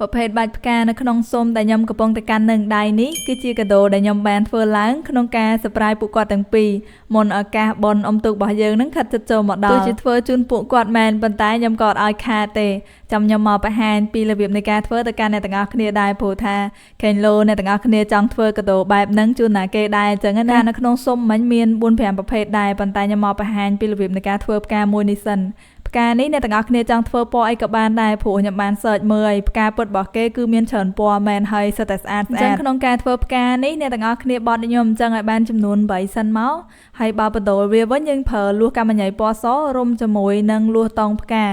ប្រភេទបាច់ផ្កានៅក្នុងស៊ុមដែលខ្ញុំកំពុងតែកាន់នឹងដៃនេះគឺជាកាដូដែលខ្ញុំបានធ្វើឡើងក្នុងការ surprise ពួកគាត់ទាំងពីរមុនឱកាសបុណ្យអុំទូករបស់យើងនឹងខិតជិតចូលមកដល់ទោះជាធ្វើជូនពួកគាត់មែនប៉ុន្តែខ្ញុំក៏អត់ឲ្យខាតទេចាំខ្ញុំមកបង្ហាញពីរបៀបនៃការធ្វើទៅកាន់អ្នកទាំងអស់គ្នាដែរព្រោះថាខេងលោអ្នកទាំងអស់គ្នាចង់ធ្វើកាដូបែបហ្នឹងជូនណាគេដែរអញ្ចឹងណានៅក្នុងស៊ុមមិញមាន4 5ប្រភេទដែរប៉ុន្តែខ្ញុំមកបង្ហាញពីរបៀបនៃការធ្វើផ្កាមួយនេះសិនផ្កានេះអ្នកទាំងអស់គ្នាចង់ធ្វើពណ៌អីក៏បានដែរព្រោះខ្ញុំបាន search មើលហើយផ្កាពិតរបស់គេគឺមានច្រើនពណ៌មែនហើយសិតតែស្អាតស្អាតអញ្ចឹងក្នុងការធ្វើផ្កានេះអ្នកទាំងអស់គ្នាបត់ខ្ញុំអញ្ចឹងឲ្យបានចំនួន8សិនមកហើយបើបដូលវាវិញយើងប្រើលួសកាំញ៉ៃពណ៌សរុំជាមួយនឹងលួសតងផ្កា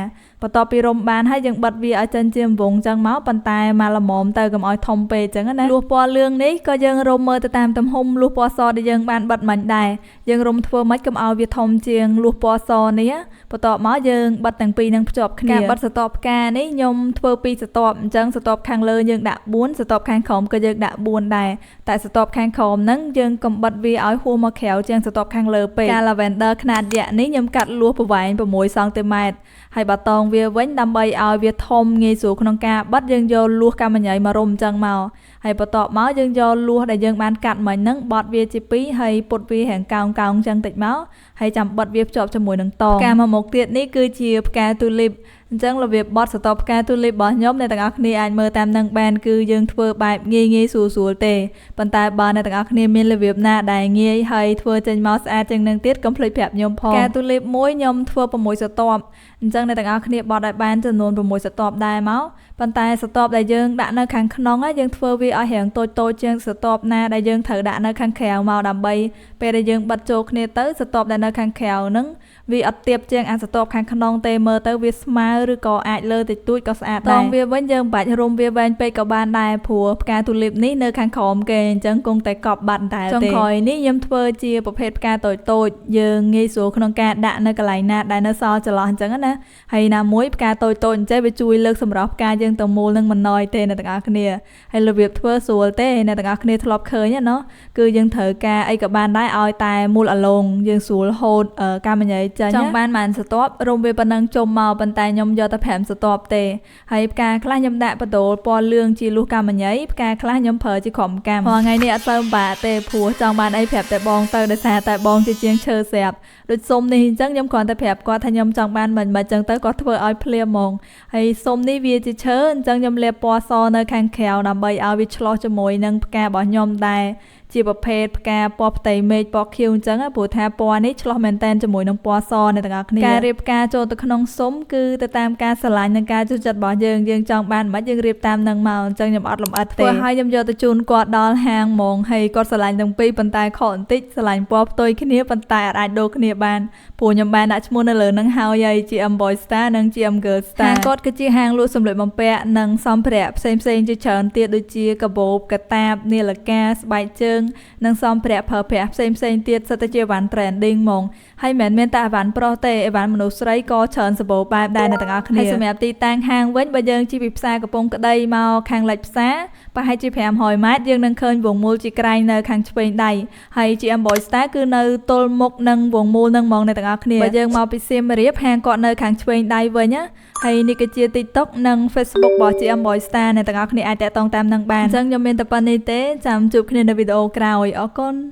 បន្ទាប់ពីរុំបានហើយយើងបិទវាឲ្យចេញជាវងចឹងមកប៉ុន្តែមកល្មមទៅកុំឲ្យធំពេកចឹងណាលួសពណ៌លឿងនេះក៏យើងរុំមើលទៅតាមទំហំលួសពណ៌សដែលយើងបានបិទមិញដែរយើងរុំធ្វើម៉េចកុំឲ្យវាធំជាងលួសពណ៌សនេះបន្ទាប់មកយើងបិទទាំងពីរនឹងភ្ជាប់គ្នាការបិទស្រទាប់ផ្កានេះខ្ញុំធ្វើពីរស្រទាប់អញ្ចឹងស្រទាប់ខាងលើយើងដាក់4ស្រទាប់ខាងក្រោមក៏យើងដាក់4ដែរតែស្រទាប់ខាងក្រោមហ្នឹងយើងកុំបិទវាឲ្យហួសមកក្រៅជាងស្រទាប់ខាងលើពេកការ lavender ខ្នាតយក្សនេះខ្ញុំកាត់លួសប្រវែង6សង់ទីម៉ែត្រហើយបាតងវាវិញដើម្បីឲ្យវាធំងាយស្រួលក្នុងការបិទយើងយកលួសកាំញ៉ៃមករុំអញ្ចឹងមកហើយបន្ទាប់មកយើងយកលួសដែលយើងបានកាត់មិញហ្នឹងបត់វាជាពីរហើយពុតវារាងកោងកោងអញ្ចឹងតិចមកហើយចាំបិទវាភ្ជាប់ជាមួយនឹងតងផ្កាមួយមុខទៀតនេះគឺជាផ្កាទូលីបអញ្ចឹងរបៀបបត់ស្រទាប់ផ្កាទូលីបរបស់ខ្ញុំអ្នកទាំងអស់គ្នាអាចមើលតាមនឹងបានគឺយើងធ្វើបែបងាយងាយស្រួលស្រួលទេប៉ុន្តែបើអ្នកទាំងអស់គ្នាមានរបៀបណាដែលងាយហើយធ្វើចេញមកស្អាតជាងនឹងទៀតកុំភ្លេចប្រាប់ខ្ញុំផងផ្កាទូលីបមួយខ្ញុំធ្វើ6ស្រទាប់អញ្ចឹងអ្នកទាំងអស់គ្នាបត់ឲ្យបានចំនួន6ស្រទាប់ដែរមកប៉ុន្តែស្រទាប់ដែលយើងដាក់នៅខាងក្នុងយើងធ្វើវាឲ្យរាងតូចតូចជាងស្រទាប់ណាដែលយើងត្រូវដាក់នៅខាងក្រៅមកដើម្បីពេលដែលយើងបិទចូលគ្នាទៅស្រទាប់ដែលនៅខាងក្រៅហ្នឹងវាអត់ទាបជាងអាស្រទាប់ខាងក្នុងទេមើលទៅវាស្មើឬក៏អាចលើតិចតួចក៏ស្អាតដែរតងវាវិញយើងមិនបាច់រុំវាវែងពេកក៏បានដែរព្រោះផ្កាទូលីបនេះនៅខាងក្រោមគេអញ្ចឹងគង់តែកប់បាត់តែទេចុងក្រោយនេះខ្ញុំធ្វើជាប្រភេទផ្កាតូចតូចយើងងាយស្រួលក្នុងការដាក់នៅកន្លែងណាដែលនៅសល់ចន្លោះអញ្ចឹងណាហើយណាមួយផ្កាតូចតូចអញ្ចឹងវាជួយលើកសម្រស់ផ្កាយើងទៅមូលនឹងមិនណយទេអ្នកទាំងអស់គ្នាហើយរបៀបធ្វើស្រួលទេអ្នកទាំងអស់គ្នាធ្លាប់ឃើញណាគឺយើងត្រូវការអីក៏បានដែរឲ្យតែមូលអាឡងយើងស្រួលហូតកាមញ៉ៃចេញចង់បានប៉ុន្មានស្រទាប់រុំវាប៉ុណ្ណឹងជុំមកប៉ុន្តែខ្ញុំយកតែ5ស្រទាប់ទេហើយផ្កាខ្លះខ្ញុំដាក់បដូលពណ៌លឿងជាលួសកាមញ៉ៃផ្កាខ្លះខ្ញុំប្រើជាក្រមកាំថ្ងៃនេះអត់សូវពិបាកទេព្រោះចង់បានអីប្រាប់តែបងទៅដោយសារតែបងជាជាងឈើស្រាប់ដូចសុំនេះអញ្ចឹងខ្ញុំគ្រាន់តែប្រាប់គាត់ថាខ្ញុំចង់បានមិនមិនអញ្ចឹងទៅគាត់ធ្វើឲ្យភ្លាមហ្មងហើយសុំនេះវាជាឈើអញ្ចឹងខ្ញុំលាបពណ៌សនៅខាងក្រៅដើម្បីឲ្យវាឆ្លោះជាមួយនឹងផ្ការបស់ខ្ញុំដែរជាប្រភេទផ្កាពណ៌ផ្ទៃមេឃពណ៌ខៀវអញ្ចឹងព្រោះថាពណ៌នេះឆ្លោះមែនតែនជាមួយនឹងពណ៌សអ្នកទាំងអស់គ្នាការរៀបផ្កាចូលទៅក្នុងស៊ុមគឺទៅតាមការស្រឡាញ់និងការចូលចិត្តរបស់យើងយើងចង់បានមិនយើងរៀបតាមនឹងមកអញ្ចឹងខ្ញុំអត់លម្អិតទេធ្វើឲ្យខ្ញុំយកទៅជូនគាត់ដល់ហាងហ្មងហើយគាត់ស្រឡាញ់ទាំងពីរប៉ុន្តែខកបន្តិចស្រឡាញ់ពណ៌ផ្ទុយគ្នាប៉ុន្តែអត់អាចដូរគ្នាបានព្រោះខ្ញុំបានដាក់ឈ្មោះនៅលើនឹងហើយហើយ GM Boy Star និង GM Girl Star ហាងគាត់គឺជាហាងលក់សម្លៀកបំពាក់និងសម្ភារៈផ្សេងៗជាច្រើនទៀតដូចជាកាបូបកាតាបនាឡិកាស្បែកជើងនិងសម្ភារៈប្រើប្រាស់ផ្សេងផ្សេងទៀតសិតតែជាអីវ៉ាន់ trending ហ្មងហើយមិនមែនមានតែអីវ៉ាន់ប្រុសទេអីវ៉ាន់មនុស្សស្រីក៏ច្រើនសម្បូរបែបដែរអ្នកទាំងអស់គ្នាហើយសម្រាប់ទីតាំងហាងវិញបើយើងជិះពីផ្សារកំពង់ក្ដីមកខាងលិចផ្សារប្រហែលជា500ម៉ែត្រយើងនឹងឃើញវងមូលជាក្រែងនៅខាងឆ្វេងដៃហើយ GM Boy Star គឺនៅទល់មុខនឹងវងមូលនឹងហ្មងអ្នកទាំងអស់គ្នាបើយើងមកពីសៀមរាបហាងគាត់នៅខាងឆ្វេងដៃវិញណាហើយនេះគឺជា TikTok និង Facebook របស់ GM Boy Star អ្នកទាំងអស់គ្នាអាចតាក់ទងតាមនឹងបានអញ្ចឹងខ្ញុំមានតែប៉ុណ្្នេះទេចាំជួបគ្នានៅវីដេអូក្រោយអរគុណ។